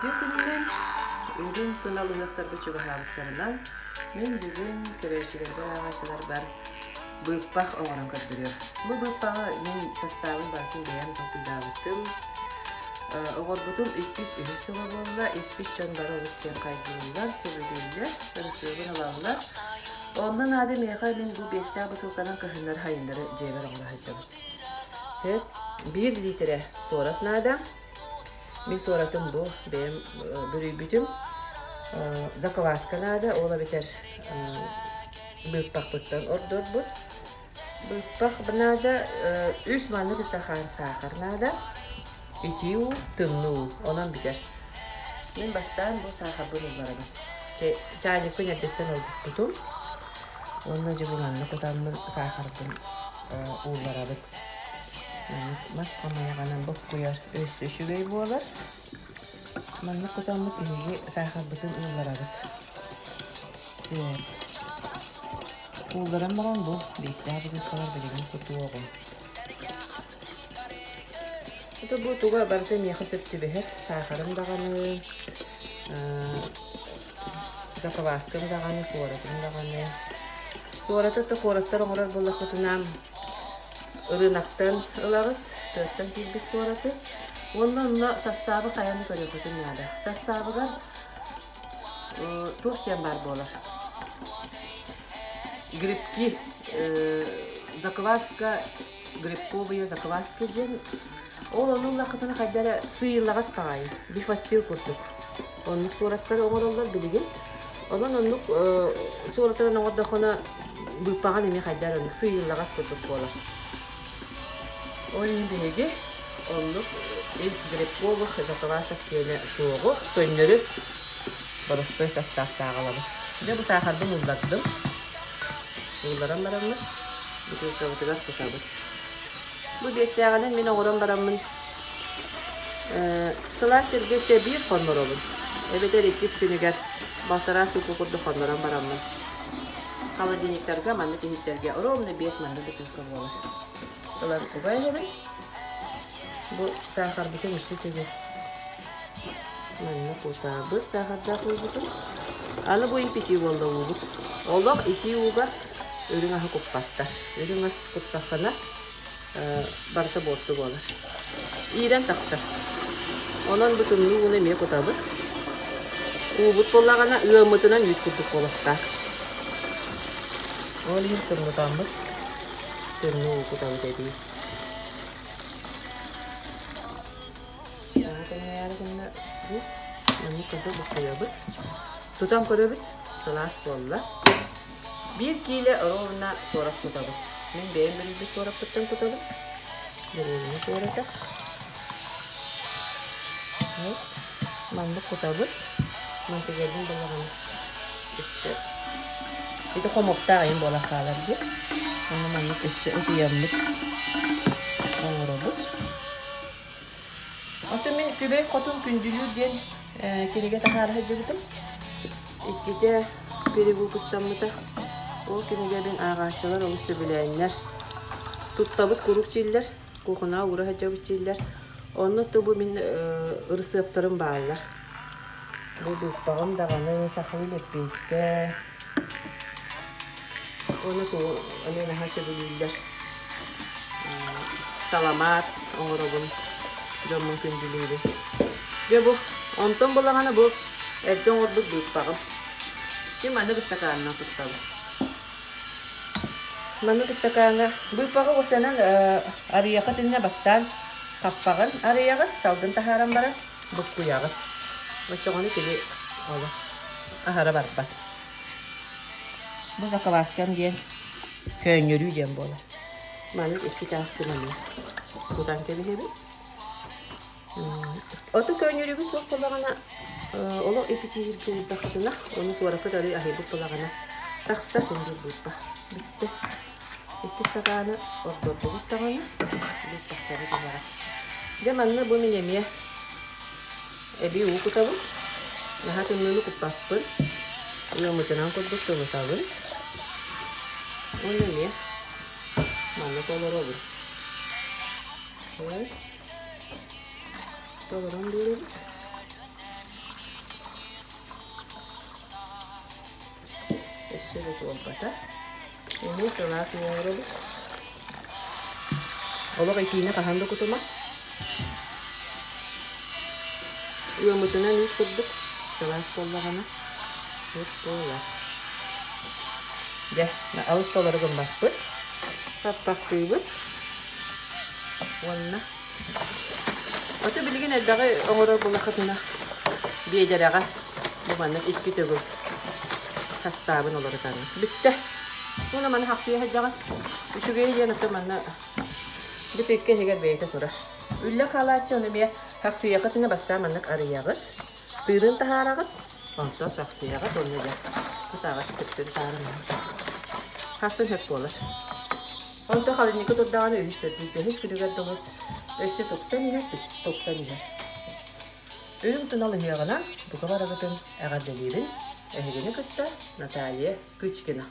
Үтүө күнүнэн, үрүҥ тунал ыһыахтарбыт чугаһаабыттарынан, мин бүгүн көрөөччүлэрбэр, ааҕааччыларбар быыппах оҥорон көрдөрүөм. Бу быыппаҕы мин састаабын барытын бэйэм толкуйдаабытым. Оҕорбутум иккис, үһүс сыла буолла. Испит дьон бары олус диэн хайгыыллар, сөбүлүүллэр, ырысыабын ылаллар. Онно наада миэхэ мин бу биэстээх бытыылканан кыһыннары-сайыннары дьиэбэр оҥоро сылдьабын. Сөп. Биир лиитэрэ суорат наада. Мин суоратым бу, бэйэм бүрүйбүтүм. Закваска наада, ол эбэтэр быыппахпыттан ордорбут. Быыппах наада, үс маннык ыстакаан саахар наада, итии уу, тымныы уу, онон бүтэр. Мин бастаан бу саахарбын улларабын. Чаанньыкпын эрдэттэн ылбыппытым. Уонна дьэ бу манна кутаммын саахарбын уулларабын. Маннык мас хамыйаҕынан буккуйар өссө үчүгэй буолар. Маннык кутаммыт биһиги саахарбытын уулларабыт. Сөп. Уулларан баран бу биэстээх бытыылкалар билигин кутуоҕум. Это бу туга барыта миэхэ сөп түбэһэр. Саахарым даҕаны, закваскам даҕаны, суоратым даҕаны. Суораты да куораттар оҥорор буоллаххытына ырыынактан ылаҕыт, тыаттан киирбит суораты. Уонна онно састаабы хайан да көрүөххүтүн наада. Састаабыгар туох диэн баар буолар? Грибки, закваска, грибковые закваска диэн ол ону ыллаххытына хайда эрэ сыыйыллаҕас баҕайы, бифацил курдук. Оннук суораттары оҥороллор билигин. Онон оннук суораттарын оҥордоххуна быыппаҕын эмиэ хайда эрэ оннук сыыйыллаҕас курдук буолар. Ол иһин биһиги оннук из грибковых заквасок диэнэ суоҕу көннөрү боростуой састааптаах ылабын. Дьэ бу саахарбын уллардым. Уулларан бараммын бутылкабытыгар кутабыт. Бу биэстээҕинэн мин оҥорон бараммын сылаас сиргэ чэ биир хонноробун. Эбэтэр иккис күнүгэр балтараа суукка курдук хоннорон бараммын. Холодильниктарга маннык иһиттэргэ ровно биэс маннык бутылка буолар. Ылан уга иһэбин. Бу саахарбытын өссө төгүл манна кутаабыт саахардаах уубутун. Аны бу итии буолла уубут. Олох итии ууга үрүҥ аһы куппаттар. Үрүҥ ас куттаххына барыта буорту буолар. Иирэн тахсар. Онон бу тымныы ууну эмиэ кутабыт. Уубут буоллаҕына ыаммытынан үүт курдук буолуохтаах. Ол иһин тымнытаммыт тымныы уу кутабыт эбии. Маннык курдук буккуйабыт. Тутан көрөбүт, сылаас буолла. Биир киилэ ровно суорат кутабыт. Мин бэйэм бүрүйбүт суораппыттан кутабын. Дэриэбинэ суората. Маннык кутабыт. Мантыгыарбын буллаҕына өссө ити хомуктаах айын буолан хаалар дии. Онно маннык өссө ытыйаммыт оҥоробут. Оттон мин Күбэй Хотун Күндүлүүр диэн кинигэ таһаара сылдьыбытым. Иккитэ перевыпустаммыта. Ол кинигэбин ааҕааччылар олус сөбүлээннэр. Туттабыт куруук дииллэр, куукунаҕа уура сылдьабыт дииллэр. Онно тубу мин ырысыаптарым бааллар. Бу быыппаҕым даҕаны сахалыы лэппиэскэ. Уонна тугу эмиэ наһаа сөбүлүүллэр. Саламаат оҥоробун, дьоммун күндүлүүбүн. Дьэ бу, онтон булаҕына бу эрдэ оҥорбут быыппаҕым. Ким маннык ыстакаанынан туттабын. Маннык ыстакааҥҥа быыппаҕы уосанан арыйахыт иннэ бастаан хаппаҕын арыйаҕыт, салгын таһааран баран буккуйаҕыт. Оччоҕуна кини олох аһара барбат. Бу закваскам диэн көөнньөрүү диэн буолар. Маннык икки чаас гынан кутан кэбиһэбин. Оту көөнньөрүүбүт суох буоллаҕына, олох ипичиһиргэ уурдаххытына, уонна суоракка арыы аһыйбыт буоллаҕына, тахсар биир быыппах бүттэ. Икки стаканы ордордубут даҕаны, быыппахтары түһэҕит. Дьэ манна бу мин эмиэ эбии уу кутабын. Наһаа тымныыны куппаппын. Ыаммытынан курдук сылытабын. Уонна эмиэ манна толоробун. Толорон биэрэбит. Өссө да туолбата. Эмиэ сылаас уу оҥоробут. Олох итиини хаһан да кутума. Ыаммытынан үүт курдук сылаас буоллаҕына сөп буолар. Дьэ, алыс толору гыммаппыт. Хаппахтыыбыт. Уонна Ото билигин элбэҕи оҥорор буоллаххытына биэдэрэҕэ бу маннык икки төгүл хастаабын олорутаҥҥын. Бүттэ. Уонна маны хахсыйа сылдьаҕын. Үчүгэй диэн ото манна бытыыкка иһигэр бэйэтэ турар. Үллэ хаалааччы ону эмиэ хахсыйахытына бастаан маннык арыйаҕыт, тыынын таһаараҕыт, онтон сахсыйаҕыт уонна дьэ кутаҕыт төттөрү таһааран Хассын сөп буолар. Онтон халынньыкы турдаҕына үһүс, төрдүс, бэһис күнүгэр дылы өссө тупсан иһэр, тупсан иһэр. Үрүҥ тунал ыһыаҕынан бука барыгытын эҕэрдэлиибин. Эһигини кытта Наталья Кычкина.